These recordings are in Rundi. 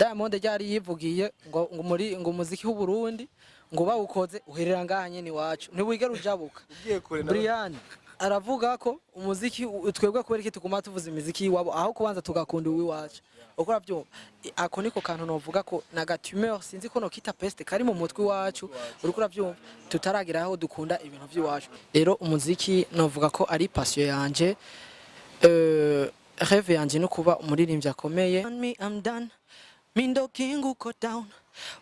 Diamond ryari yivugiye ngo muri ngo umuziki w'u Burundi ngo bawukoze uherera ngaha nyene iwacu, ntiwigera ujabuka. Ugiye kure na Brian aravuga ko umuziki twebwe kubera iki tuguma tuvuza imiziki y'iwabo aho kubanza tugakunda uw'iwacu? Uko uravyumva, ako niko kantu novuga ko naga tumeur, sinzi ko nokita peste, kari mu mutwe iwacu. Uriko uravyumva, tutaragira aho dukunda ibintu vy'iwacu. Rero umuziki novuga ko ari passion yanje. Rêve yanje no kuba umuririmbyi akomeye. Me, I'm done. Mindo king, uko down,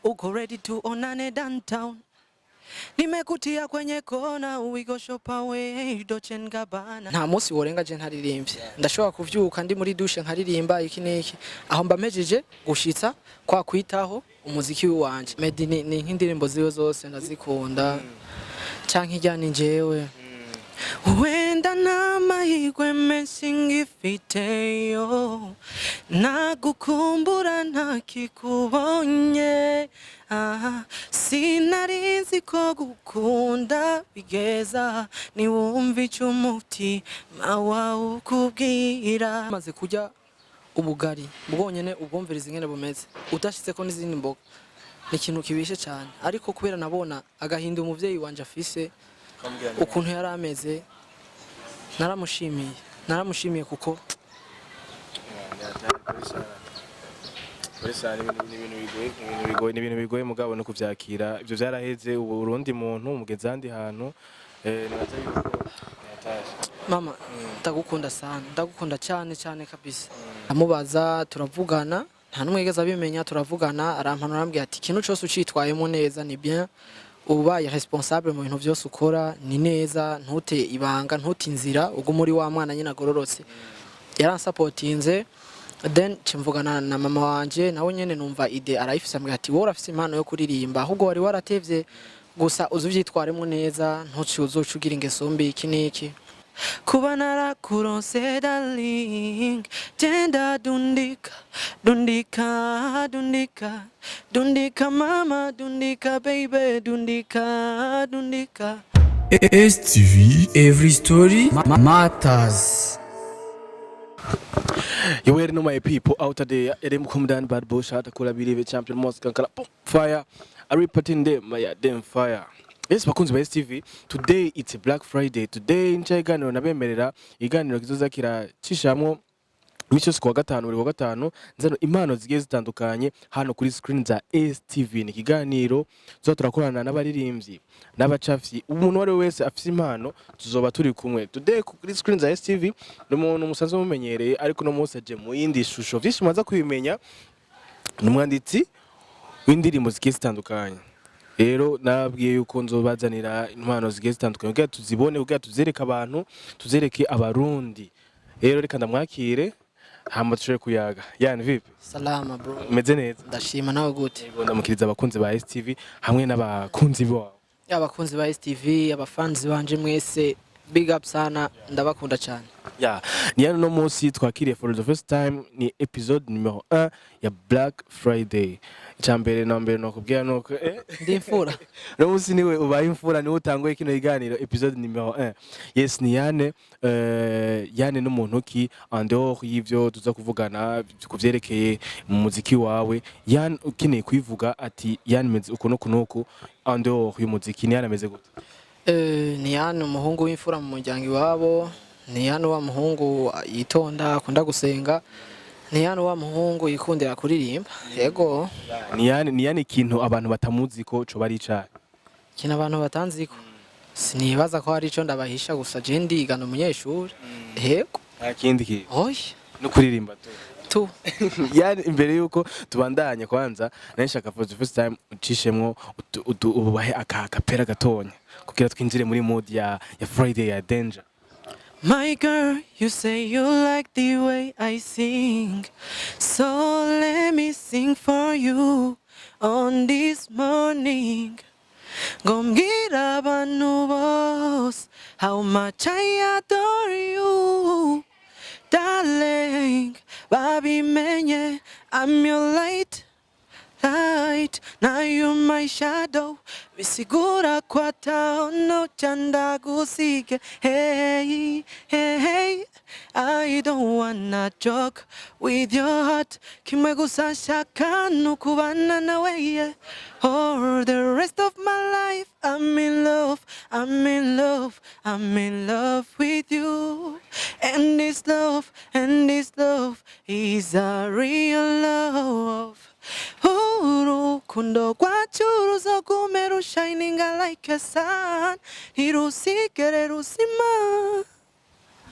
uko ready to onane downtown, nimekutia kwenye kona, we go shop away Dolce and Gabbana. Nta munsi worenga je ntaririmbye. Ndashobora kuvyuka ndi muri douche nkaririmba iki n'iki, aho mba mpejeje gushitsa kwa kwitaho umuziki wanje. Meddy ni nk'indirimbo ziwe zose ndazikunda, canke irya ni njyewe. Wenda n'amahirwe menshi ngifiteyo, nagukumbura ntakikubonye. Aha sinari nzi ko gukunda bigeza niwumva icyo umutima wawe ukubwira. Maze kurya ubugari bwonyene, ubwumviriza ingene bumeze, udashitseko n'izindi mboga, ni ikintu kibishe cyane. Ariko kubera nabona agahinda umuvyeyi wanje afise, ukuntu yari ameze, naramushimiye, naramushimiye kuko Ni ibintu bigoye, mugabo no kuvyakira ivyo vyaraheze. Ubu urundi muntu mugeze ahandi hantu, nibaza yuko yatashe. Mama, ndagukunda sana, ndagukunda cyane cyane kabisa. Amubaza, turavugana, nta n'umwe yigeze abimenya. Turavugana, arampanura, arambwira ati: "Ikintu cyose ucitwayemo neza ni bien, ubaye responsable mu bintu byose ukora ni neza, ntute ibanga, ntute inzira, ubwo muri wa mwana nyine agororotse." Yaransapotinze. Then mvugana na mama wanje, nawe nyene numva idée arayifise. Ambwira ati: "Wowe urafise impano yo kuririmba, ahubwo wari waratevye gusa, uzi uvyitwaremo neza, ntuci uzoca ugira ingeso mbi, iki n'iki." Kuba narakuronse darling, genda dundika, dundika, dundika, dundika mama, dundika baby, dundika, dundika. STV, Every Story Matters. You already know, my people out there. Them come down bad bush out kula believe champion mosque kankala boom fire. I repeating them my them fire. Yes, bakunzi ba STV, today it's a Black Friday. Today nca iganiro nabemerera, iganiro kizoza kiracishamwo imisi yose kuwa gatanu, buri wa gatanu, nzano impano zigiye zitandukanye hano kuri screen za STV. Ni ikiganiro tuza turakorana n'abaririmbyi n'abacafyi, umuntu uwo ari we wese afise impano tuzoba turi kumwe. Today kuri screen za STV ni umuntu musanzwe mumenyereye, ariko uno munsi aje mu yindi shusho, vyinshi mumaze kubimenya. Ni umwanditsi w'indirimbo zigiye zitandukanye. Rero nababwiye yuko nzobazanira impano zigiye zitandukanye kugira tuzibone, kugira tuzereke abantu, tuzereke Abarundi. Rero reka ndamwakire, hama dushobore kuyaga. Yani vipi? Salama bro. Umeze neza? Ndashima, nawe gute? Yego, ndamukiriza abakunzi ba STV hamwe n'abakunzi bawe. Abakunzi ba STV, abafanzi banje mwese, big up sana, ndabakunda cyane. Ya, ni hano no munsi twakiriye for the first time, ni episode numero 1 ya Black Friday. Icya mbere na mbere nokubwira nuko Ndi imfura. No munsi niwe ubaye imfura, niwe utanguye kino kiganiro, episode numero 1. Yes, ni Yane. Yane n'umuntu ki en dehors y'ivyo tuza kuvugana ku vyerekeye mu muziki wawe? Yane ukeneye kwivuga ati Yane meze uku n'uku n'uku, en dehors y'umuziki ni Yane ameze gute? Ni Yane umuhungu w'imfura mu muryango iwabo, ni Yane wa muhungu yitonda, akunda gusenga, ni Yane wa muhungu yikundira kuririmba, yego. Ni Yane ikintu abantu batamuzi ko coba ari icahe? Ikintu abantu batanziko, sinibaza ko hari ico ndabahisha, gusa je ndigana, umunyeshuri, yego. Nta kindi kintu? Oya. No kuririmba tu? Tu. Yani imbere yuko tubandanya, kwanza nari nshaka for the first time ucishemwo ubahe aka kapera gatonya kugira twinjire muri mood ya Friday ya Danger. My girl, you say you like the way I sing, so let me sing for you on this morning. Ngo mbwira abantu bose how much I adore you, darling. Babimenye, I'm your light, light. light, now you my shadow. Bisigura ko ataho ndagusige. Hey, hey, hey. I don't wanna joke with your heart. Kimwe gusa nshaka nukubana nawe, yeah. For the rest of my life, I'm in love, I'm in love, I'm in love with you. And this love is a real love. Urukundo rwacu ruzogume rushininga like a sun, ntirusigere ruzima.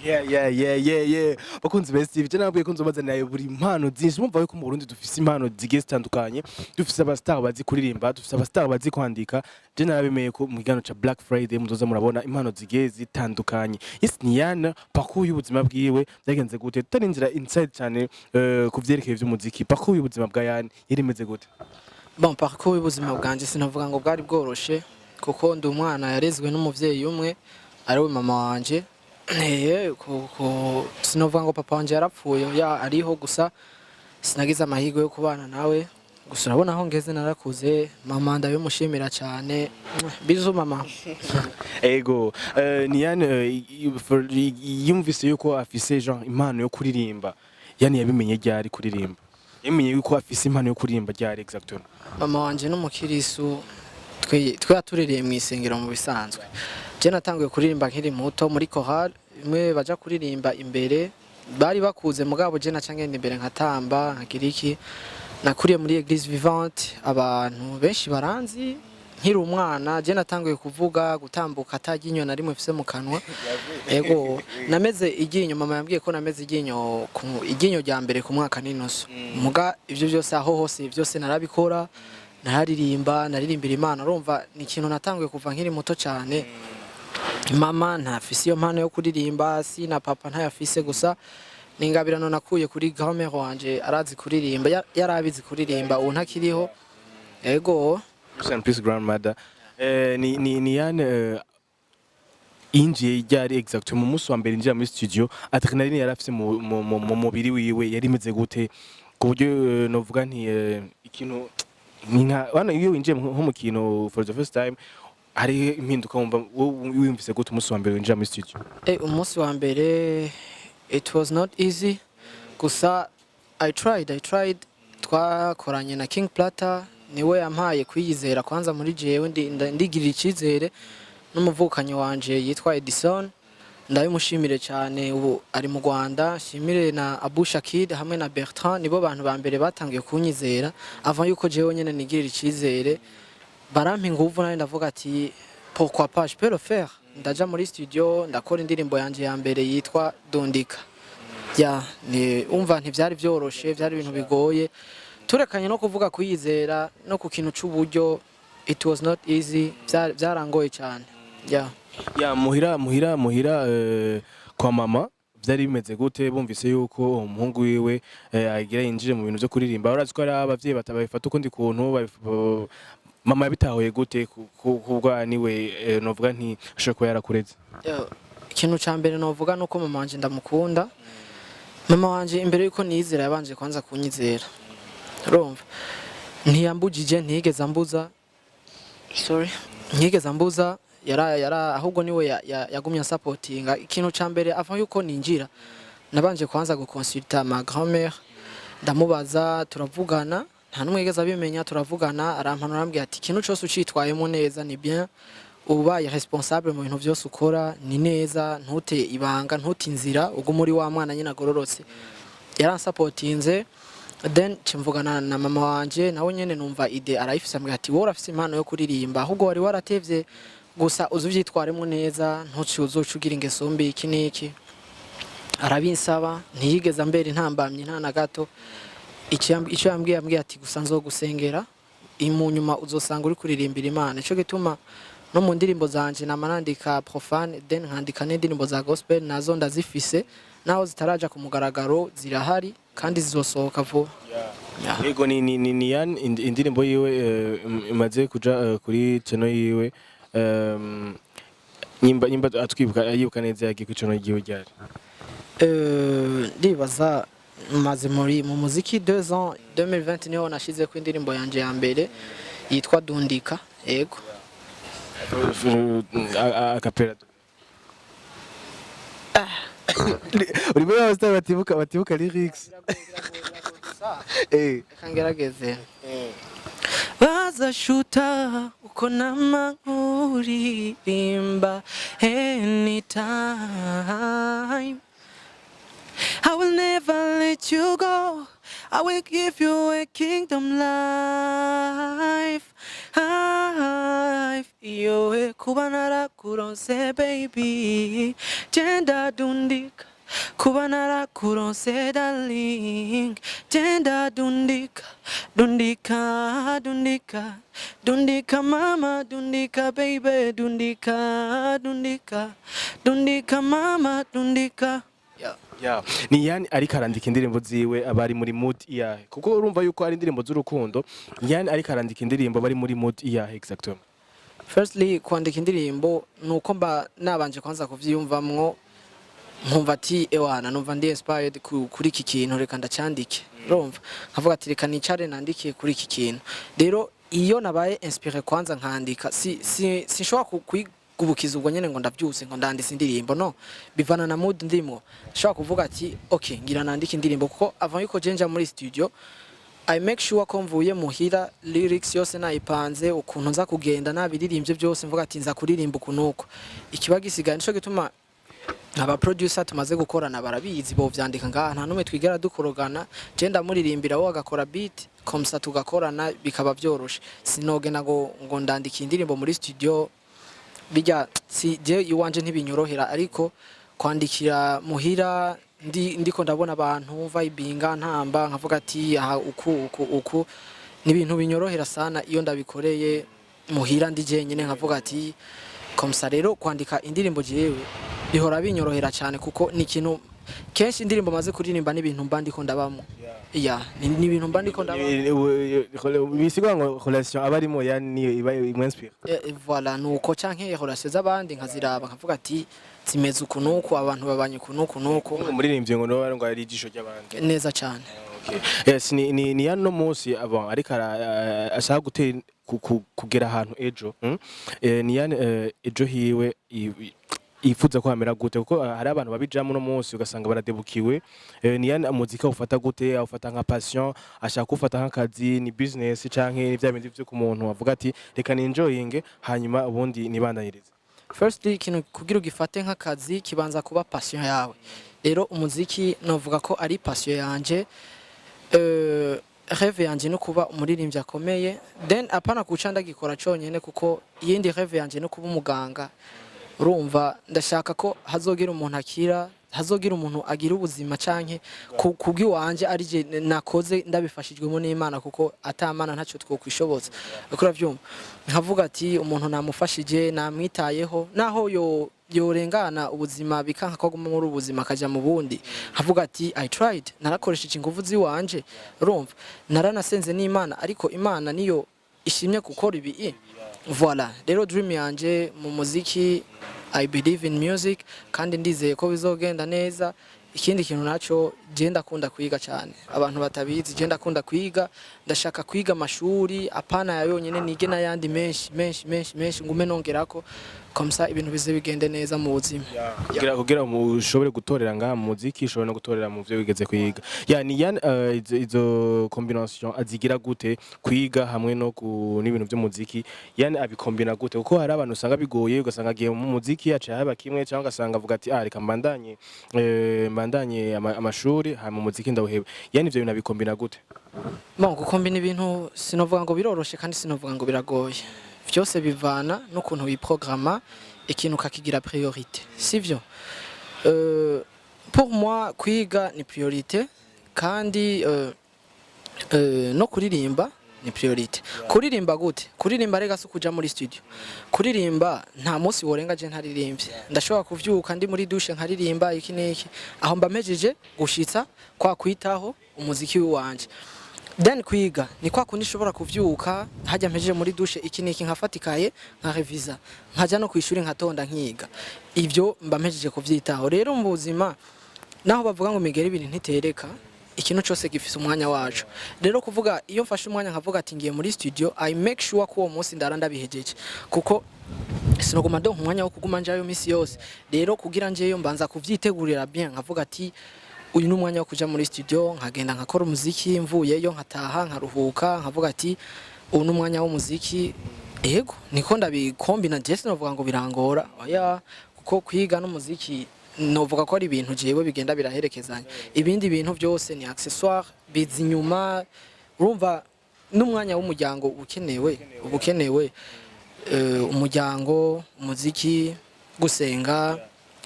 Yeah. Bakunzi ba STV, je nabwiye ko nzobazanira buri impano zinshi. Mumva yuko mu Burundi dufise impano zigiye zitandukanye, dufise aba star bazi kuririmba, dufise aba star bazi kwandika. Je narabemeye ko mu kiganiro ca Black Friday muzoza murabona impano zigiye zitandukanye. Yes, Nian, parcours y'ubuzima bwiwe byagenze gute? Tutarinjira inside cyane ku vyerekeye vy'umuziki, parcours y'ubuzima bwa Yan yari imeze gute? Bon, parcours y'ubuzima bwanje sinavuga ngo bwari bworoshe, kuko ndi umwana yarezwe n'umuvyeyi umwe, ariwe mama wanje. Sinavuga ngo papa wanje yarapfuye, ya ariho, gusa sinagize amahirwe yo kubana nawe. Gusa urabona aho ngeze, narakuze. Mama ndabimushimira cyane. Bisous, mama. Ego, Nian yumvise yuko afise genre impano yo kuririmba. Yani yabimenye ryari kuririmba? Yamenye yuko afise impano yo kuririmba ryari exactement? Mama wanje n'umukirisu, twe yaturereye mu isengero. Mu bisanzwe je natanguye kuririmba nkiri muto muri chorale imwe baja kuririmba imbere. Bari bakuze, mugabo je naca ngenda imbere nkatamba, nkagira iki. Nakuriye muri Église Vivante, abantu benshi baranzi. Nkiri umwana je natanguye kuvuga, gutambuka ataryinyo na rimwe mfise mu kanwa. Ego, nameze iryinyo, mama yambwiye ko nameze iryinyo iryinyo rya mbere ku mwaka n'inusu. Muga ivyo byose, aho hose byose narabikora, nararirimba, naririmbira Imana. Urumva ni ikintu natanguye kuva nkiri muto cyane. Mama ntafise iyo mpano yo kuririmba, si na papa ntayafise. Gusa ni ingabirano nakuye kuri grand-mère wanje, arazi kuririmba, yarabizi kuririmba, ubu ntakiriho. Ego. Rest in peace, grandmother. Ni Yan yinjiye ryari exactement? Mu munsi wa mbere yinjira muri studio, adrenaline yari afise mu mubiri wiwe yari imeze gute, ku buryo novuga nti ikintu ni nka bana iyo winjiye nko mu kintu for the first time hari impinduka wumva? Wowe wiyumvise gute umunsi wa mbere winjira muri studio? Umunsi wa mbere it was not easy, gusa I tried. Twakoranye na King Plata, niwe yampaye kwiyizera kwanza muri jewe, ndigirira icyizere, n'umuvukanyi wanje yitwa Edison, ndabimushimire cyane, ubu ari mu Rwanda. Nshimire na Abu Shakid hamwe na Bertrand, nibo bantu ba mbere batangiye kunyizera avant yuko jewe nyene nigirira icyizere. Barampa inguvu, nari ndavuga ati: "Pourquoi pas, je peux le faire." Ndaja muri studio, ndakora indirimbo yanje ya mbere yitwa Dundika. Ya, ni umva ntivyari vyoroshe, vyari ibintu bigoye. Turekanye no kuvuga kuyizera no ku kintu c'uburyo, it was not easy, vyarangoye cyane, ya. Ya, muhira kwa mama vyari bimeze gute bumvise yuko umuhungu wiwe agira yinjire mu bintu vyo kuririmba? Urazi ko hari abavyeyi batabifata ukundi kuntu. Mama yabitahuye gute kubwa niwe novuga nti ashobora kuba yarakureze? Ya, ikintu ca mbere novuga nuko mama wanje ndamukunda. Mama wanje imbere yuko niyizera yabanje kwanza kunyizera. Urumva ntiyambujije, ntiyigeze ambuza, sorry, ntiyigeze ambuza, yara ahubwo niwe yagumye supportinga. Ikintu ca mbere, avant yuko ninjira, nabanje kwanza guconsulta ma grand-mère, ndamubaza, turavugana, nta n'umwe yigeze abimenya. Turavugana, arampanura, arambwira ati: "Ikintu cose ucitwayemo neza ni bien, ubaye responsable mu bintu byose ukora ni neza, ntute ibanga, ntute inzira, ugume uri wa mwana nyine agororotse." Yaransapotinze. Then mvugana na mama wanje, nawe nyene numva idée arayifise, ambwira ati: "Wowe urafise impano yo kuririmba, ahubwo wari waratevye, gusa uzi uvyitwaremo neza, ntuci uzoca ugira ingeso mbi, iki n'iki." Arabinsaba, ntiyigeze ambera intambamyi nta na gato. Icyo yambwiye, yambwiye ati: "Gusa nzogusengera, mu nyuma uzosanga uri kuririmbira Imana." Ico gituma no mu ndirimbo zanje nama nandika profane, then nkandika n'indirimbo za gospel, nazo ndazifise, naho zitaraja ku mugaragaro zirahari kandi zizosohoka vuba. Yeah. Yego, ni Yan indirimbo yiwe imaze kuja kuri channel yiwe, nyimba atwibuka, yibuka neza, yagiye kuri channel yiwe ryari? Ndibaza Maze mu muziki 2 ans. 2020 niho nashize ku indirimbo yanje ya mbere yitwa Dundika, yego. A cappella. Uri muri aba star batibuka lyrics. Reka ngerageze. Bazashuta uko nama nkuririmba anytime. I will never let you go. I will give you a kingdom life. Life. Iyowe kuba narakuronse, baby. Genda dundika. Kuba narakuronse, darling. Genda dundika. Dundika, dundika. Dundika mama, dundika baby, dundika, dundika. Dundika mama, dundika. Yeah. Yeah. Ni yani ariko arandika indirimbo ziwe aba ari muri mood iyahe? Kuko urumva yuko ari indirimbo z'urukundo. Yani ariko arandika indirimbo bari muri mood iyahe exactement? Firstly, kwandika indirimbo nuko mba nabanje kwanza kuvyiyumvamwo, nkumva ati ewana, numva ndi inspired kuri iki kintu, reka ndacandike. Urumva, nkavuga ati reka nicare nandike kuri iki kintu. Rero iyo nabaye inspiré kwanza nkandika, si sinshobora kwigubukiza ubwo nyene ngo ndavyuse ngo ndanditse indirimbo. No bivana na mood ndimwo. Nshobora kuvuga ati okay, ngira nandike indirimbo, kuko avant yuko je nja muri studio, I make sure ko mvuye muhira lyrics yose nayipanze, ukuntu nza kugenda nabiririmbye byose, mvuga ati nza kuririmba uku nuko. Ikiba gisigaye, nico gituma aba producer tumaze gukorana barabizi, bo vyandika ngaha, nta numwe twigera dukorogana. Je ndamuririmbira, wowe agakora beat, comme ça tugakorana bikaba vyoroshe. Sinogena ngo ndandika indirimbo muri studio, bijya si je iwanje ntibinyorohera. Ariko kwandikira muhira ndiko ndabona abantu vibinga, ntamba, nkavuga ati aha uku uku uku, ni ibintu binyorohera sana iyo ndabikoreye muhira ndi jenyine, nkavuga ati comme ça. Rero kwandika indirimbo jewe bihora binyorohera cyane, kuko ni ikintu kenshi indirimbo maze kuririmba n'ibintu mba ndiko ndabamo. Ya, ni ibintu mba ndiko ndabamo. Bisigura ngo relation aba arimo yani niyo iba imwinspire. Voilà, nuko canke relation z'abandi nkaziraba, nkavuga ati zimeze uku nuku, abantu babanye uku nuku nuku. Umuririmbyi ngo niwe ngo ari ijisho ry'abandi. Neza cyane. Okay. Yes, ni yano munsi avant ariko ashaka gutera kugera ahantu ejo, Ni yani ejo hiwe yifuza ko hamera gute? Kuko hari abantu babijamo no munsi ugasanga baradebukiwe. Ni yani umuziki awufata gute? Awufata nka passion, ashaka kuwufata nk'akazi, ni business, canke ni vya bindi vyo ku muntu avuga ati reka ninjoyinge hanyuma ubundi nibandanirize? Firstly, ikintu kugira ugifate nk'akazi kibanza kuba passion yawe. Rero umuziki novuga ko ari passion yanje. Rêve yanje no kuba umuririmbyi akomeye, then apana kuca ndagikora conyene, kuko iyindi rêve yanje no kuba umuganga. Urumva, ndashaka ko hazogira umuntu akira, hazogira umuntu agira ubuzima, canke kubw'iwanje ari je nakoze ndabifashijwemo n'Imana, kuko atamana ntacyo twokwishobotsa. Uko uravyumva, nkavuga ati umuntu namufashije, namwitayeho, naho yo yorengana ubuzima bikanka ko aguma muri ubuzima akaja mu bundi, nkavuga ati I tried, narakoresheje ingufu ziwanje. Urumva, naranasenze n'Imana, ariko Imana niyo ishimye gukora ibi. Voilà, rero dream yanje mu muziki, I believe in music, kandi ndizeye ko bizogenda neza. Ikindi kintu naco, je ndakunda kwiga cyane. Abantu batabizi, je ndakunda kwiga. Ndashaka kwiga amashuri, apana ya yonyene, nige n'ayandi menshi menshi menshi menshi, ngume nongerako, comme ça ibintu bize bigende neza mu buzima. Kugira ushobore gutorera ngaha mu muziki, ushobore no gutorera mu vyo wigeze kwiga. Yani yani izo combination azigira gute, kwiga hamwe no ku n'ibintu by'umuziki? Yani abikombina gute? Kuko hari abantu usanga bigoye, ugasanga agiye mu muziki yaciye haba kimwe, cyangwa ugasanga avuga ati ah, reka mbandanye amashuri hama umuziki ndawuheba. Yani ivyo bintu abikombina gute? Bon, gukombina ibintu sinovuga ngo biroroshe, kandi sinovuga ngo biragoye. Vyose bivana n'ukuntu wiprograma ikintu ukakigira priorité, sivyo? Pour moi, kwiga ni priorité, kandi no kuririmba ni priorité. Kuririmba gute? Kuririmba rega si ukuja muri studio. Kuririmba nta munsi worenga je ntaririmbye. Ndashobora kuvyuka ndi muri douche nkaririmba iki n'iki, aho mba mpejeje gushitsa kwa kwitaho umuziki wanje. Then kwiga ni kwa kundi nshobora kuvyuka hajya mpejeje muri douche iki n'iki, nkafata ikaye nkarevisa, nkaja no kwishuri nkatonda nkiga. Ivyo mba mpejeje kuvyitaho. Rero mu buzima, naho bavuga ngo imigeri ibiri ntitereka. Ikintu cyose gifise umwanya wacu. Rero kuvuga, iyo mfashe umwanya nkavuga ati ngiye muri studio, I make sure ko uwo munsi ndara ndabihejeje, kuko sinoguma ndonka umwanya wo kuguma njayo misi yose. Rero kugira njeyo, mbanza kuvyitegurira bien, nkavuga ati uyu ni umwanya wo kuja muri studio, nkagenda nkakora umuziki, mvuyeyo nkataha, nkaruhuka, nkavuga ati ubu ni umwanya w'umuziki. Ego, niko ndabikombina. Je sinovuga ngo birangora, oya, kuko kwiga n'umuziki novuga ko ari ibintu jewe bigenda biraherekezanya. Ibindi bintu byose ni accessoire, biza inyuma. Urumva, n'umwanya w'umuryango ukenewe, uba ukenewe. Umuryango, umuziki, gusenga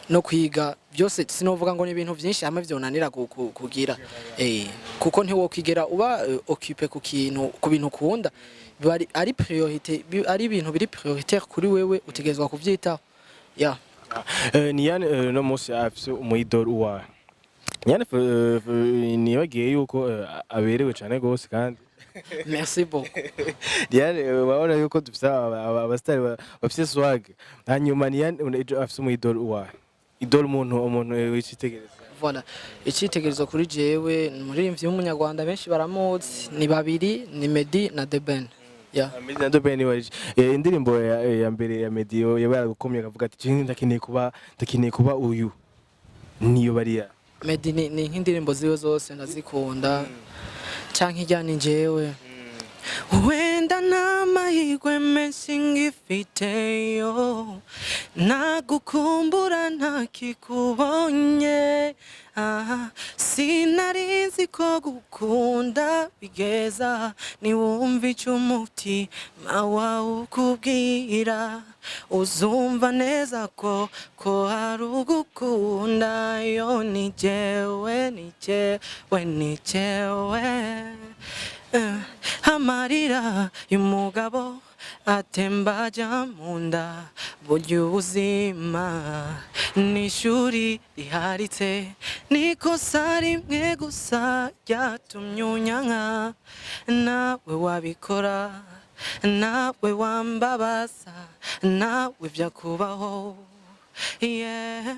no kwiga, byose sinovuga ngo ni ibintu byinshi hamwe vyonanira kugira, kuko ntiwokwigera uba occupé ku kintu, ku bintu ukunda, biba ari priorité, ari ibintu biri prioritaire kuri wewe, utegerezwa kuvyitaho, yeah. Ni yani no munsi afise umu idole uwawe yani nibagiye yuko aberewe cane gose kandi. Merci beaucoup. Diane, urabona yuko dufise abasitari bafise swag. Hanyuma Niane ejo afise umu idole uwawe, idole, umuntu w'icitegererezo? Voilà, icyitegererezo kuri jewe ni umuririmbyi w'umunyarwanda, benshi baramuzi, ni babiri, ni Meddy na The Ben, yeah. Meddy na The Ben. Wari indirimbo ya mbere ya Meddy yaba yaragukomye akavuga ati "Jewe ndakeneye kuba uyu", niyo bariya? Meddy ni nk'indirimbo ziwe zose ndazikunda, canke ijya ni jewe wenda n'amahirwe menshi ngifiteyo, nagukumbura ntakikubonye. Aha sinari nzi ko gukunda bigeza, niwumva icyo umutima wawe ukubwira, uzumva neza ko hari ugukunda. Yo, ni jewe, ni jewe, ni jewe. Amarira y'umugabo atemba ajya mu nda. Burya ubuzima ni ishuri riharitse, n'ikosa rimwe gusa ryatumye unyanka. Nawe wabikora, nawe wambabaza, nawe byakubaho, yeah.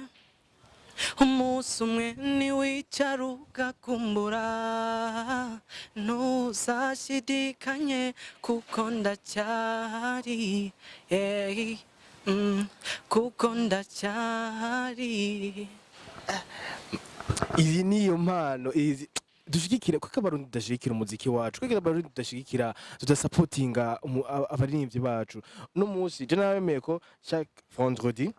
Umunsi umwe niwicara ugakumbura, ntuzashidikanye kuko ndacyari, yeah. Kuko ndacyari. Iyi niyo mpano izi dushigikira, kuko Abarundi tudashigikira umuziki wacu, kuko Abarundi tudashigikira, tudasapotinga abaririmbyi bacu. Uno munsi je nabemeye ko chaque vendredi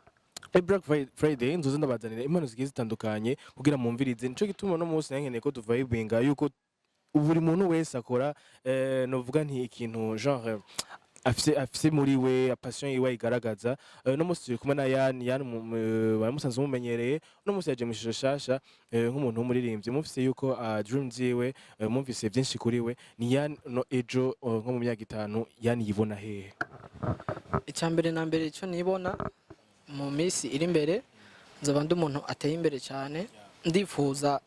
e Black Friday nzoza ndabazanira impano zigiye zitandukanye kugira mumvirize. Nico gituma uno munsi nankeneye ko tuvibinga, yuko buri muntu wese akora, novuga nti ikintu genre afise muri we, passion yiwe ayigaragaza. No munsi turi kumwe na Yan. Yan baramusanzwe mumenyereye. No munsi yaje mu ishusho shasha, nk'umuntu w'umuririmbyi. Mufise yuko dreams ziwe, mumvise byinshi kuri we. Ni Yan no ejo, nko mu myaka 5, Yan yibona hehe? Icya mbere na mbere, icyo nibona mu minsi iri imbere, nzoba ndi umuntu ateye imbere cyane. Ndifuza,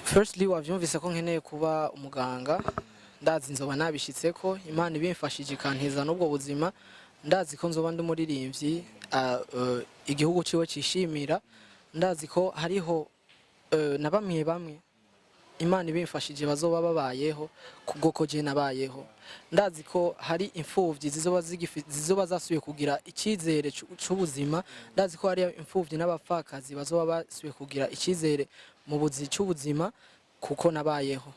firstly, wavyumvise ko nkeneye kuba umuganga. Ndazi nzoba nabishitse ko Imana ibimfashije ikantiza n'ubwo buzima. Ndazi ko nzoba ndi umuririmbyi igihugu ciwe cishimira. Ndazi ko hariho na bamwe bamwe Imana ibimfashije bazoba babayeho kubwo ko je nabayeho. Ndazi ko hari imfuvyi zizoba zasubiye kugira icyizere c'ubuzima. Ndazi ko hari imfuvyi n'abapfakazi bazoba basubiye kugira icyizere mu buzi c'ubuzima kuko nabayeho.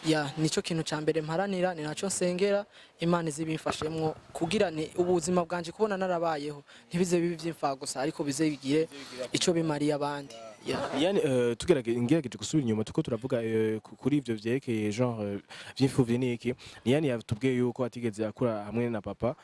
Ya, nico kintu ca mbere mparanira, ni naco nsengera Imana izibimfashemwo, kugira ni ubuzima bwanje kubona narabayeho ntibize bibi vy'imfa gusa, ariko bize bigire ico bimariye abandi, ya. Yani tugerage ngerageje gusubira inyuma, tuko turavuga kuri ivyo vyerekeye genre vy'imfuvyi niki. Yani yatubwiye yuko atigeze akura hamwe na papa.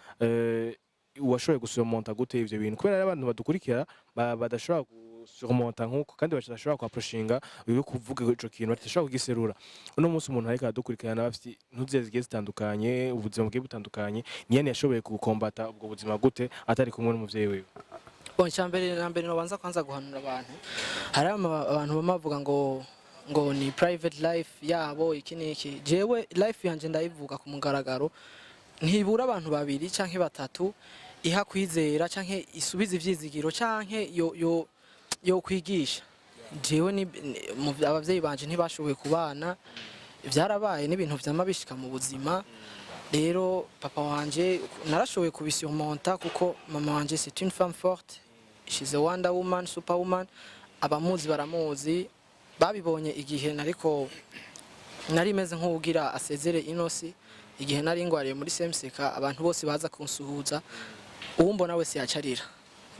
Washoboye gusurmonta gute ivyo bintu? Kubera hari abantu badukurikira badashobora gusurmonta nkuko, kandi badashobora kuapprochinga yo kuvuga ico kintu, badashobora kugiserura. Uno munsi umuntu ariko aradukurikirana bafite intuze zigiye zitandukanye, ubuzima bugiye butandukanye. Ni Yani yashoboye gukombata ubwo buzima gute atari kumwe n'umuvyeyi wiwe? Bon, icya mbere na mbere, nobanza kwanza guhanura abantu. Hari abantu bama bavuga ngo ni private life yabo, iki n'iki. Jewe life yanje ndayivuga ku mugaragaro, ntibura abantu babiri canke batatu iha kwizera canke isubiza ivyizigiro canke yo kwigisha. Jewe abavyeyi banje ntibashoboye kubana, vyarabaye n'ibintu vyama bishika mu buzima. Rero papa wanje narashoboye kubisurmonta kuko mama wanje, c'est une femme forte, she's a wonder woman, superwoman. Abamuzi baramuzi, babibonye igihe nariko nari meze nk'uwugira asezere inosi, igihe nari ngwariye muri CMCK, abantu bose baza kunsuhuza, uwumbona wese yacarira.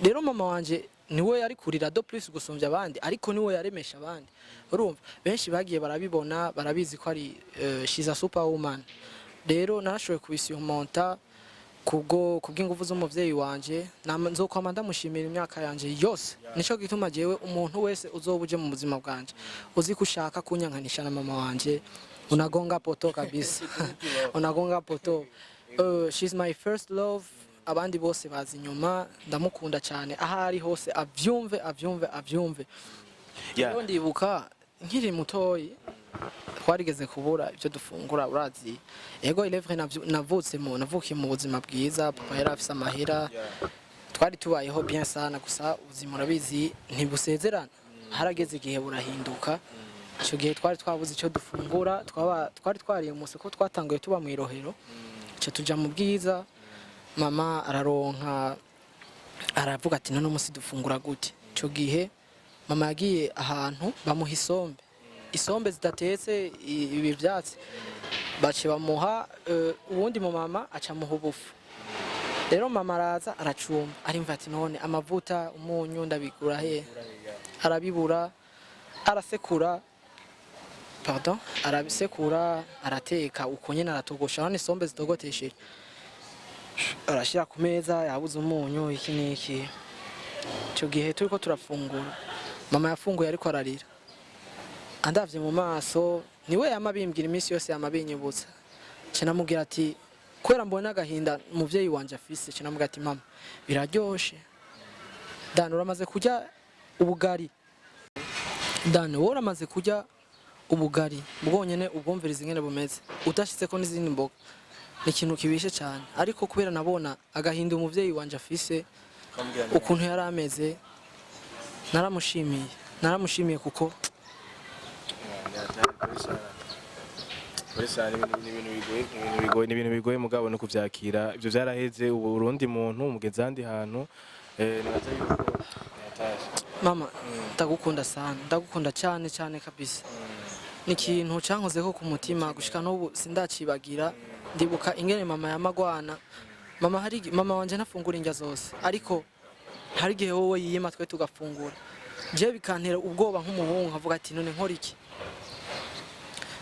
Rero mama wanje niwe yari kurira de plus gusumbya abandi, ariko niwe yaremesha abandi. Urumva, benshi bagiye barabibona, barabizi ko ari she's a superwoman. Rero narashoboye kubisurmonta kubwo kubw'ingufu z'umuvyeyi wanje. Nzokwama ndamushimira imyaka yanje yose. Nico gituma jewe umuntu wese uzoba uje mu buzima bwanje uzi ko ushaka kunyankanisha na mama wanje, unagonga poteau kabisa, unagonga poteau. She's my first love, abandi bose bazi inyuma. Ndamukunda cyane, aho ari hose avyumve, avyumve, avyumve. Rero ndibuka nkiri mutoyi twarigeze kubura ibyo dufungura. Urazi, ego, il est vrai, navutse mu navukiye mu buzima bwiza, papa yari afise amahera, twari tubayeho bien sana. Gusa ubuzima urabizi ntibusezerana, harageze igihe burahinduka. Icyo gihe twari twabuze icyo dufungura, twari twariye umunsi ko twatanguye tuba mu Irohero, icyo tuja mu Bwiza. Mama araronka, aravuga ati: "None umunsi dufungura gute?" Icyo gihe mama yagiye ahantu bamuha isombe, isombe zidatetse, ibi byatsi bace bamuha. Uwundi mu mama aca amuha ubufu. Rero mama araza aracumba, arimva ati: "None amavuta, umunyu ndabigura he?" Arabibura, arasekura, pardon, arabisekura, arateka uko nyene, aratogosha. None isombe zitogotesheje, arashyira ku meza, yabuze umunyu, iki n'iki. Icyo gihe turiko turafungura, mama yafunguye ariko ararira, andavye mu maso. Niwe yama bimbwira iminsi yose, yama binyibutsa. Nca namubwira ati, kubera mbona agahinda umuvyeyi wanje afise, nca namubwira ati: "Mama, biraryoshe." Dan, uramaze kurya ubugari? Dan, wowe uramaze kurya ubugari bwonyene, ubwumviriza ingene bumeze, udashitseko n'izindi mboga? Ni ikintu kibishe cyane. Ariko kubera nabona agahinda umuvyeyi wanje afise, ukuntu yari ameze, naramushimiye, naramushimiye kuko Ni ibintu bigoye, mugabo no kuvyakira ivyo vyaraheze. Ubu urundi muntu umugeze ahandi hantu, nibaza yuko yatashe. Mama, ndagukunda sana, ndagukunda cyane cyane kabisa. Ni ikintu cankozeko ku mutima, gushika n'ubu sindacibagira. Ndibuka ingene mama yamagwana. Mama hari mama wanje ntafungura indya zose, ariko hari igihe wowe yiyima, twe tugafungura. Je bikantera ubwoba nk'umuhungu, nkavuga ati: "None nkora iki?"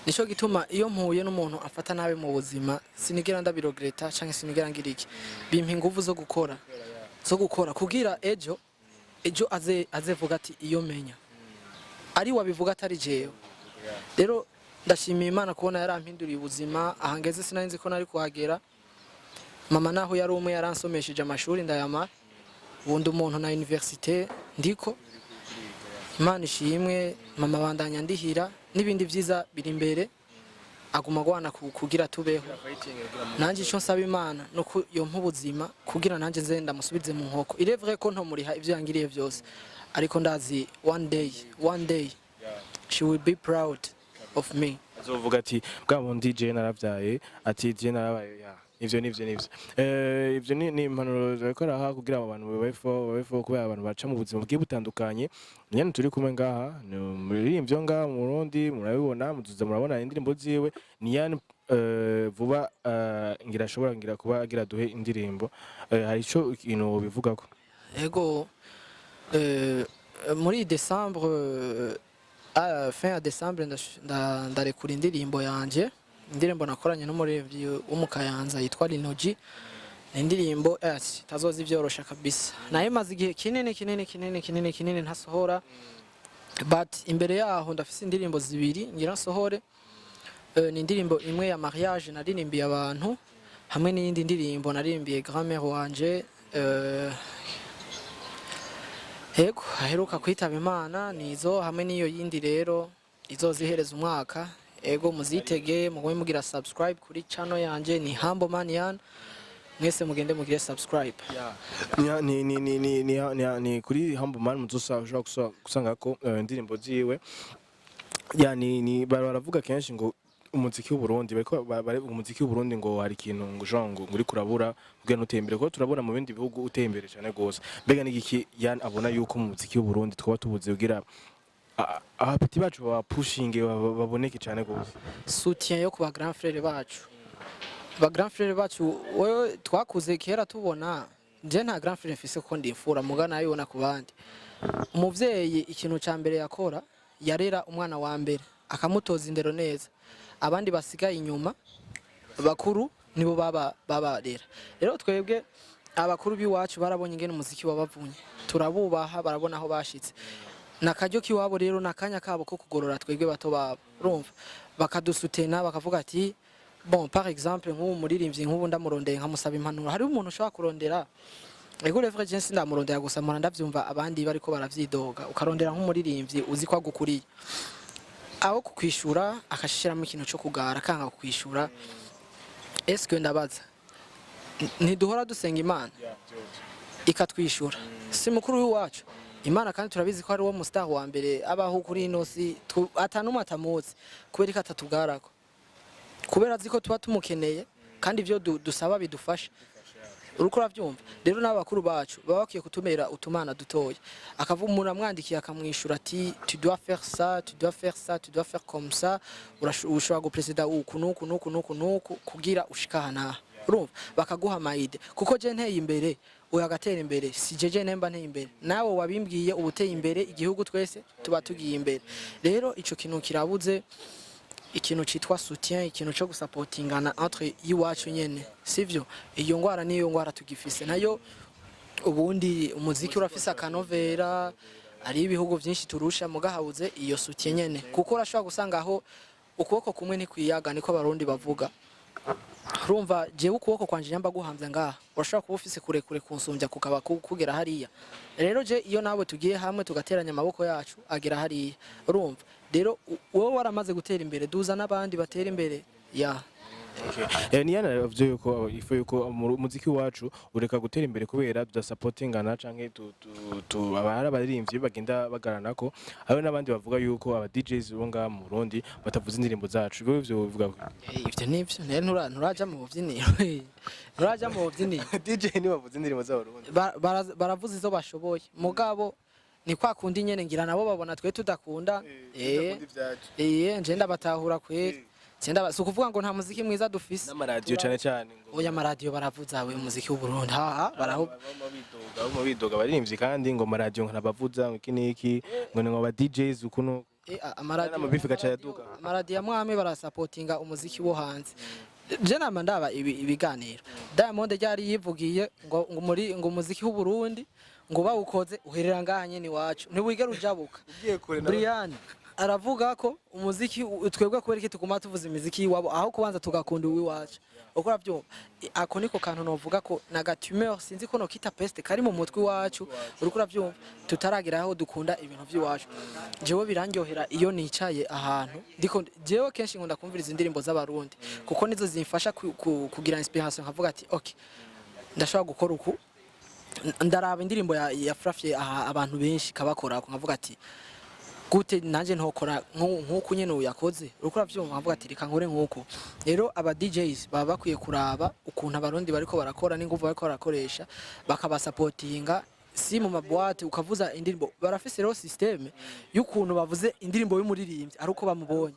Nico gituma iyo mpuye n'umuntu afata nabi mu buzima, sinigera ndabiregreta canke sinigera ngira iki. Bimpa inguvu zo gukora kugira ejo aze azevuga ati: "Iyo menya ari wabivuga atari jewe." Rero ndashimiye Imana kubona yarampinduriye ubuzima. Aha ngeze sinari nzi ko nari kuhagera. Mama naho yari umwe, yaransomesheje amashuri ndayamara, ubundi umuntu na université ndiko. Imana ishimwe. Mama bandanya ndihira, n'ibindi byiza biri imbere. Aguma agwana kugira tubeho. Nanjye icyo nsaba Imana ni uko yompa ubuzima kugira nanjye nze ndamusubize mu nkoko. Il est vrai ko ntomuriha ibyo yangiriye byose, ariko ndazi one day, one day she will be proud of me. Azovuga ati: "Bwa bundi je naravyaye," ati: "Je narabaye." Ya, ivyo nivyo ivyo ni impanuro bariko araha kugira abo bantu babeho, kubera abantu baca mu buzima bugiye butandukanye. Nyene turi kumwe ngaha ni umuririmbyi wo ngaha mu Burundi, murabibona, muzuza murabona indirimbo ziwe. Ni yani vuba ngira ashobora ngira kuba agira duhe indirimbo. Hari ico ikintu bivugako? Ego, muri décembre, à fin ya décembre, ndarekura indirimbo yanje, indirimbo nakoranye n'umuririmbyi wo mu Kayanza yitwa Linoji. Ni indirimbo tazoza ivyorosha kabisa. Nayo maze igihe kinini kinini kinini kinini kinini ntasohora, but imbere yaho ndafise indirimbo zibiri ngira nsohore. Ni indirimbo imwe ya mariage naririmbiye abantu, hamwe n'iyindi ndirimbo naririmbiye grand-mère wanje, yego, aheruka kwitaba Imana. Nizo hamwe n'iyo yindi rero izozihereza umwaka. Ego, muzitege, mugume mugira subscribe kuri channel yanje, ni Humble Man Yan. Mwese mugende mugire subscribe. Ni kuri Humble Man muzosa ushobora gusanga ko indirimbo ziwe. Ya, ni baravuga kenshi ngo umuziki w'u Burundi bariko umuziki w'u Burundi ngo hari ikintu ngo genre ngo uri kurabura kugira nuteye imbere, kuko turabona mu bindi bihugu uteye imbere cyane gose. Mbega ni igiki yani abona yuko mu muziki w'u Burundi twaba tubuze kugira abapeti bacu baba pushing baboneke cyane gose? Soutien yo kuba grand frère bacu, ba grand frère bacu. Wewe twakuze kera tubona, je nta grand frère mfise kuko ndi imfura, muga nayibona ku bandi. Umuvyeyi ikintu ca mbere yakora, yarera umwana wa mbere, akamutoza indero neza, abandi basigaye inyuma bakuru nibo baba babarera. Rero twebwe abakuru b'iwacu barabonye ingene umuziki wabavunye, turabubaha, barabona aho bashitse nakaryo k'iwabo. Rero nakanya kabo ko kugorora twebwe bato babo, urumva, bakadusutena, bakavuga ati bon, par exemple nk'ubu muririmbyi nk'ubu ndamurondeye nkamusaba impanuro, hariho umuntu ushobora kurondera. Ego revre, je sindamurondera, gusa mpora ndavyumva abandi bariko baravyidoga. Ukarondera nk'umuririmbyi uzi ko agukuriye, aho kukwishura akashishiramo ikintu cyo kugara, akanga kukwishura. Eske ndabaza, ntiduhora dusenga Imana ikatwishura? Si mukuru w'iwacu Imana? Kandi turabizi ko ari wo mustar wa mbere abaho kuri ino si, atanumwe atamuzi. Kubera ko atatugarako? Kubera azi ko tuba tumukeneye kandi ibyo dusaba bidufasha. Uriko uravyumva? Rero n'abakuru bacu baba bakwiye kutumera utumana dutoya, akavuga umuntu amwandikiye akamwishura ati tu dois faire ça, tu dois faire ça, tu dois faire comme ça, ushobora gupresida uku nuku nuku nuku nuku kugira ushika aha n'aha. Urumva, bakaguha ama idées, kuko je nteye imbere, uyu agatera imbere, si jeje nemba nteye imbere, nawe wabimbwiye uba uteye imbere, igihugu twese tuba tugiye imbere. Rero ico kintu kirabuze, ikintu citwa soutien, ikintu cyo gusapotingana entre y'iwacu nyene, sivyo? Iyo ngwara niyo ngwara tugifise nayo. Ubundi umuziki urafise akanovera, ari ibihugu byinshi turusha, mugahabuze iyo soutien nyene, kuko urashobora gusanga aho ukuboko kumwe ntikwiyaga, niko Abarundi bavuga. Urumva, jewe ukuboko kwanje nyamba guhamvya ngaha, urashobora kuba ufise kurekure kunsumbya, kukaba kugera hariya. Rero je iyo nawe tugiye hamwe tugateranya amaboko yacu, agera hariya. Urumva rero, wowe waramaze gutera imbere, duza n'abandi batera imbere ya. Ni yana yavuze yuko ifu yuko umuziki wacu ureka gutera imbere kubera tudasapotingana canke tu abari abaririmbyi bagenda bagarana, ko hariho n'abandi bavuga yuko aba DJs bo ngaha mu Burundi batavuza indirimbo zacu. Ibyo ivyo bivuga ko Ivyo nivyo rero, nturaja mu buvyiniro, nturaja mu buvyiniro. DJ ni bavuza indirimbo z'Abarundi. Baravuza izo bashoboye, mugabo ni kwa kundi nyene ngira nabo babona twe tudakunda. Nje ndabatahura kweri. Nje si ukuvuga ngo nta muziki mwiza dufise. N'amaradiyo cane cane ngo Oya, amaradiyo baravuza we umuziki w'u Burundi, ha baraho. Baguma bidoga abaririmbyi kandi ngo amaradiyo ngo ntabavuza, ngo iki n'iki, ngo ni ngo aba DJs ukuntu Amaradiyo n'amabifu gaca yaduka. Amaradiyo amwe amwe barasapotinga umuziki wo hanze. Je nama ndaba ibiganiro Diamond ryari yivugiye ngo muri ngo umuziki w'u Burundi ngo bawukoze uherera ngaha nyene iwacu, ntiwigera ujabuka. Ugiye kure. Brian aravuga ko umuziki twebwe kubera iki tuguma tuvuza imiziki y'iwabo aho kubanza tugakunda uw'iwacu? Uko uravyumva, ako niko kantu novuga ko naga tumeur, sinzi ko nokita peste, kari mu mutwe iwacu. Uriko uravyumva, tutaragira aho dukunda ibintu vy'iwacu. Jewe birandyohera iyo nicaye ahantu ndiko, jewe kenshi nkunda kumviriza indirimbo z'Abarundi kuko nizo zimfasha kugira inspiration, nkavuga ati okay, ndashobora gukora uku. Ndaraba indirimbo ya Frafye aha abantu benshi kabakora, nkavuga ati gute nanje ntokora nk'uku nyene uyu yakoze? Uriko uravyumva, nkavuga ati reka nkore nk'uko. Rero aba DJs baba bakwiye kuraba ukuntu Abarundi bariko barakora n'inguvu bariko barakoresha, bakabasapotinga. Si mu ma boîtes ukavuza indirimbo, barafise rero système y'ukuntu bavuze indirimbo y'umuririmbyi ari uko bamubonye.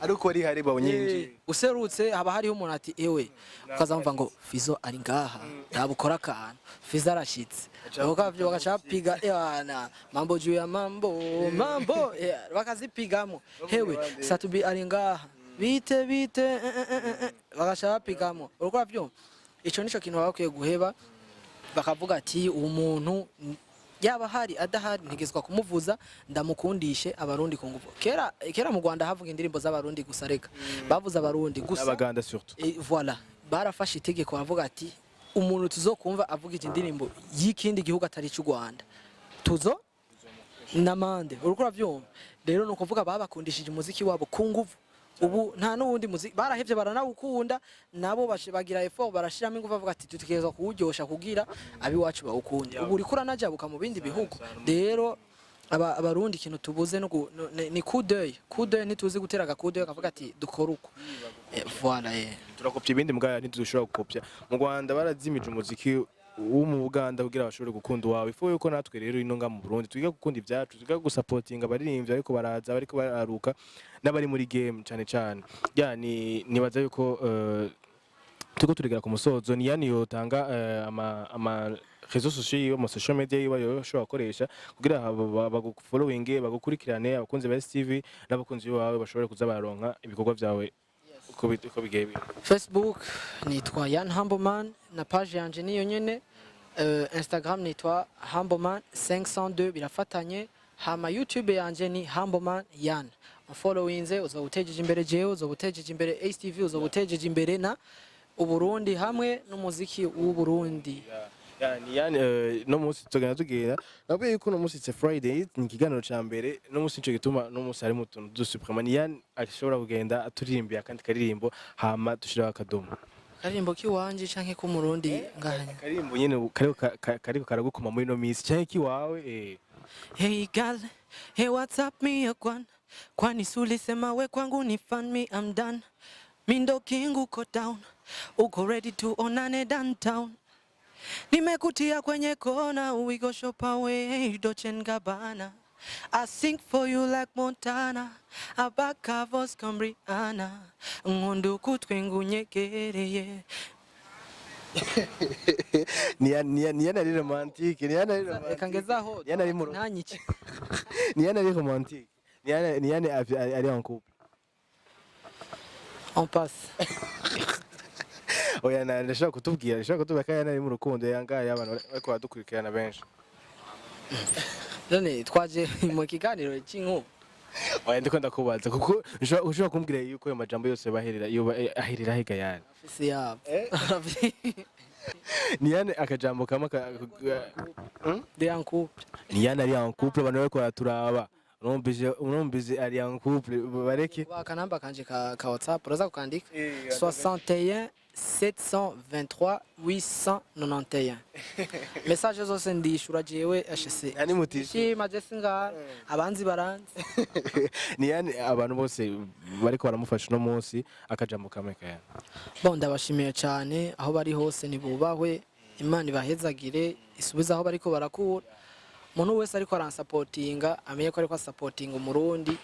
Ariko ari hari babonye yinjiye. Userutse haba hariho umuntu ati ewe, ukazamva ngo Fizo ari ngaha, ntabukora akantu, Fizo arashitse, bakavyo bagaca bapiga ewana mambo juu ya mambo mambo, bakazipigamo. Hewe, Satubi ari ngaha, bite bite, bagaca bapigamo. Uriko uravyumva, ico nico kintu baba bakwiye guheba, bakavuga ati uwo muntu yaba hari adahari ntegezwa kumuvuza, ndamukundishe Abarundi ku nguvu. Kera kera mu Rwanda havuga indirimbo z'Abarundi gusa, reka bavuze Abarundi gusa. N'Abaganda surtout. Et voilà, barafashe itegeko bavuga ati umuntu tuzokumva avuga iki ndirimbo y'ikindi gihugu atari cy'u Rwanda, tuzo namande. Uriko uravyumva? Rero ni ukuvuga babakundishije umuziki wabo ku nguvu. Ubu nta n'uwundi muziki, barahevye baranawukunda nabo, bagira effort, barashiramo ingufu, bavuga ati dutegerezwa kuwuryosha kugira abiwacu bawukunde. Ubu uriko uranajabuka mu bindi bihugu. Rero abarundi ikintu tubuze no ni coup d'œil, coup d'œil. Ntituzi gutera aga coup d'œil kavuga ati dukora uko. Voilà. Turakopya ibindi mbwa, ntidushobora gukopya. Mu Rwanda barazimije umuziki wo mu Buganda kugira bashobore gukunda uwawe. Ifu yuko natwe rero ino nga mu Burundi twiga gukunda ibyacu, twiga gusapotinga abaririmbyi ariko baraza, bariko bararuka n'abari muri game cane cane. Ya, ni nibaza yuko turiko turigera ku musozo. Ni yani yotanga ama réseaux sociaux yiwe, ama social media yiwe yoshobora gukoresha kugira bagufollowinge, bagukurikirane, abakunzi ba STV n'abakunzi bawe bashobore kuza bararonka ibikorwa vyawe uko bigiye biri. Facebook nitwa Yan Humbleman na page yanje niyo nyene. Instagram nitwa Humbleman 502, birafatanye. Hama YouTube yanje ni Humbleman Yan. Followinze uzoba utejeje imbere jewe, uzoba utejeje imbere STV, uzoba utejeje imbere na Uburundi hamwe n'umuziki w'Uburundi. Yani no munsi tugenda tugenda, nabwiye yuko no munsi it's a Friday, ni ikiganiro ca mbere no munsi, nico gituma no munsi harimo utuntu dusuprema. Ni yani ashobora kugenda aturirimbiye akandi karirimbo, hama dushiraho akadomo. Karirimbo kiwanje canke k'Umurundi ngahanya? Akaririmbo nyene kariko karagukoma muri no minsi canke kiwawe. Hey girl, hey, what's up, me yakwan? Kwani sulisema we kwangu ni fan, me I'm done. Mi ndo king, uko down. Uko ready to onane downtown. Nimekutia kwenye kona, we go shop away, Dolce and Gabbana. I sing for you like Montana, Abaka voice comme Rihanna. Nkunda ukutwe ngunyegereye. Ni yani ari romantique, ni yani ari romantique. Reka ngezaho. Ni yani ari mu Ntanyice. Ni yani ari romantique, ni yani ari en couple. On passe. Oya, na ndashaka kutubwira ko yani ari mu rukundo, yangaye abantu bariko baradukurikirana benshi. None twaje mu kiganiro cy'inkuru? Oya, ndiko ndakubaza kuko ushobora kumbwira yuko ayo majambo yose baherera iyo aherera hega yani. Afise yabo. Ni yani akajambo kamwe De en couple. Ni yani ari en couple, abantu bariko baraturaba, urumvise ari en couple, bareke. Akanamba kanje ka WhatsApp uraza kukandika: 61 723 891. Message zose ndishura jewe HC. Yani mutishyura. Shima je singara abanzi baranzi. Ni yani abantu bose bariko baramufasha uno munsi, akajambo kamwe kaya. Bon, ndabashimiye cyane aho bari hose, nibubahwe, Imana ibahezagire, isubize aho bariko barakura. Umuntu wese ariko aransapotinga amenye ko ariko asapotinga Umurundi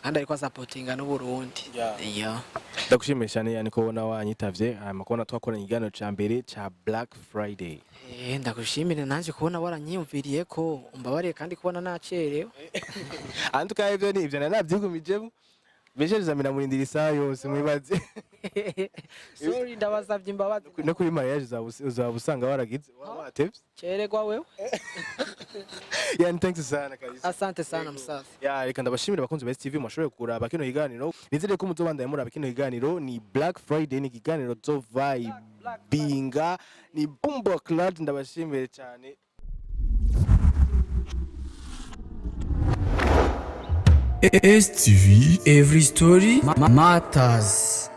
kandi ariko asapotinga n'Uburundi. Yeah. Ndagushimiye cyane yani ko ubona wanyitavye, hanyuma kubona twakoranye ikiganiro ca mbere ca Black Friday. Ndagushimire nanje kubona waranyiyumviriye ko umbabariye kandi kubona nacerewe. Antuka ivyo ni ivyo nari navyigumijemo. Beshereza miramurindira isaha yose, mwibaze. Sorry, ndabasavye imbabazi. No kuri mariage uzaba usanga waragize watevye. Ceregwa wewe. Yani thanks sana kabisa. Asante sana msasa. Ya, reka ndabashimira abakunzi ba STV mwashoboye kuraba kino kiganiro. Nizere ko muzobandanya muraba kino kiganiro. Ni Black Friday, ni ikiganiro zo vibinga, ni Bumbo Cloud. Ndabashimire cyane. STV Every Story Matters.